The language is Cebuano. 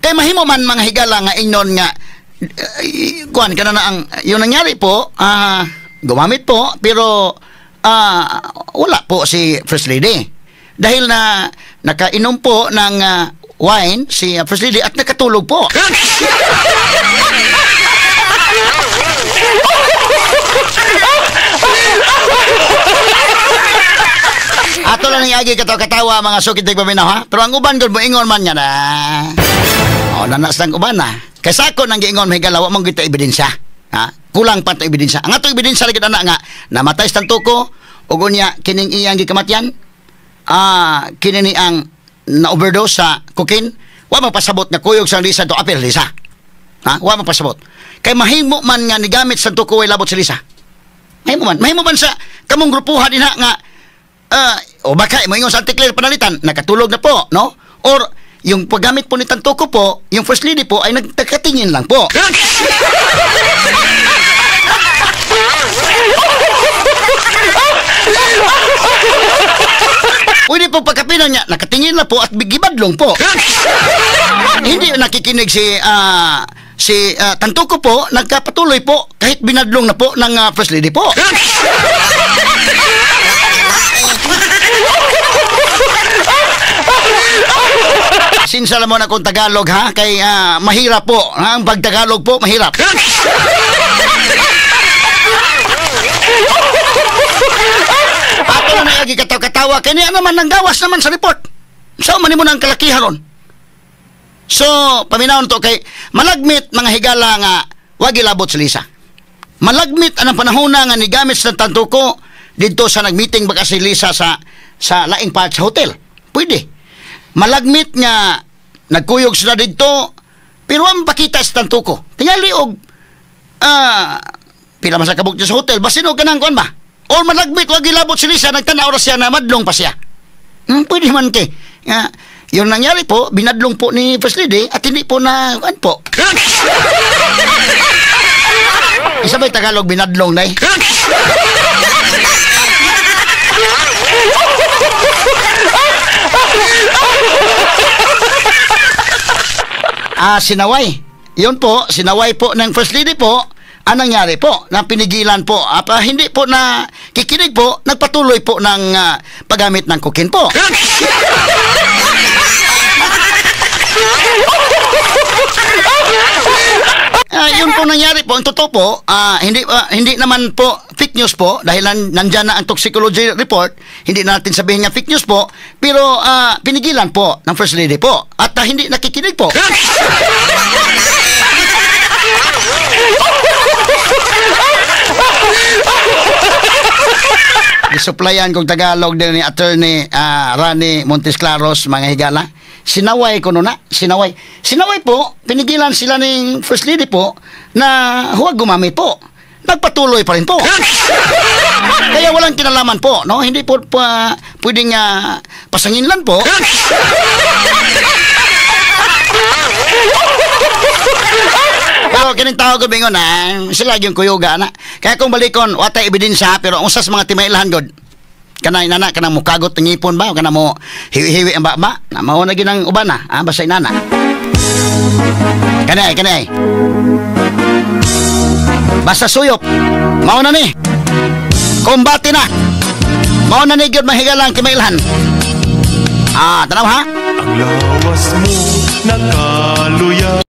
Kay mahimo man, mga higala, nga ingnon nga kuan kana na ang yung nangyari po, gumamit po pero wala po si First Lady. Dahil na nakainom po ng wine si First Lady at nakatulog po. Ato lang ang agi katawa-katawa, mga sukit nagpaminaw, ha. Pero ang uban gud moingon man nga na. O nanas ng uban na. Kay sako nang giingon, mahigala, wa man gyud ta ebidensya. Ha? Kulang pa ta ebidensya. Ang atong ebidensya lagi ana nga namatay sa Tantoco ug unya kining iyang gikamatyan kini ni ang na-overdose sa cocaine, wa magpasabot nga kuyog sa Lisa to apel Lisa. Ha? Wa magpasabot. Kay mahimo man nga nigamit sa Tantoco way labot si Lisa. Mahimo man. Mahimo man sa kamong grupuha dinha nga o baka mo ingon sa Auntie panalitan, nakatulog na po, no? Or yung paggamit po ni Tantoco po, yung First Lady po ay nagtakatingin lang po. Pwede po pagkapinan niya, nakatingin na po at gibadlong po. Hindi nakikinig si Tantoco po, nagkapatuloy po kahit binadlong na po ng First Lady po. Sinsa mo na kung Tagalog ha, kay mahirap po. Ha? Ang pagtagalog po, mahirap. Ato na nayagi katawa-katawa, kaya niya naman nang gawas naman sa report. So, man mo na ang kalakihan ron. So, paminawon to kay malagmit mga higala nga wag ilabot si Lisa. Malagmit anang panahon na nga nigamit sa Tantoco didto sa nagmeeting baka si Lisa sa laing part sa hotel. Pwede. Malagmit nga nagkuyog sila didto pero ang pakita sa Tantoco. Tingali og pila man sa kabuk sa hotel basin og kanang kuan ba? Or malagmit wag ilabot si Lisa, nagtan-aw ra siya na madlong pa siya. Pwede man kay. Yung nangyari po, binadlong po ni First Lady at hindi po na kuan po. Isa ba'y Tagalog binadlong na eh? Sinaway. Yun po, sinaway po ng First Lady po. Anong nangyari po? Na pinigilan po. Hindi po na kikinig po, nagpatuloy po ng paggamit ng cocaine po. Yun po nangyari po. Ang totoo po, hindi naman po fake news po dahil nandyan na ang toxicology report. Hindi natin sabihin nga fake news po, pero pinigilan po ng First Lady po at hindi nakikinig po. Gisuplayan kong Tagalog din ni Attorney Rani Montesclaros, mga higala. Sinaway ko na, sinaway. Sinaway po, pinigilan sila ng First Lady po na huwag gumamit po. Nagpatuloy pa rin po. Kaya walang kinalaman po, no? Hindi po pwedeng pasangin lang po. Pero kining tao ko bingon na, sila yung kuyuga na. Kaya kung balikon, watay ebidensya, pero ang usas mga timailhan god. Kanay nana, kanang mukagot ng ipon ba? O kanang mo hiwi-hiwi ang baba? Na mao na ginang uban na, basta inana. Kanay, kanay. Basta suyop. Mao na ni. Kombate na. Mao na ni gyud mahigalang timailhan. Tanaw ha? Ang lawas mo nakaluya.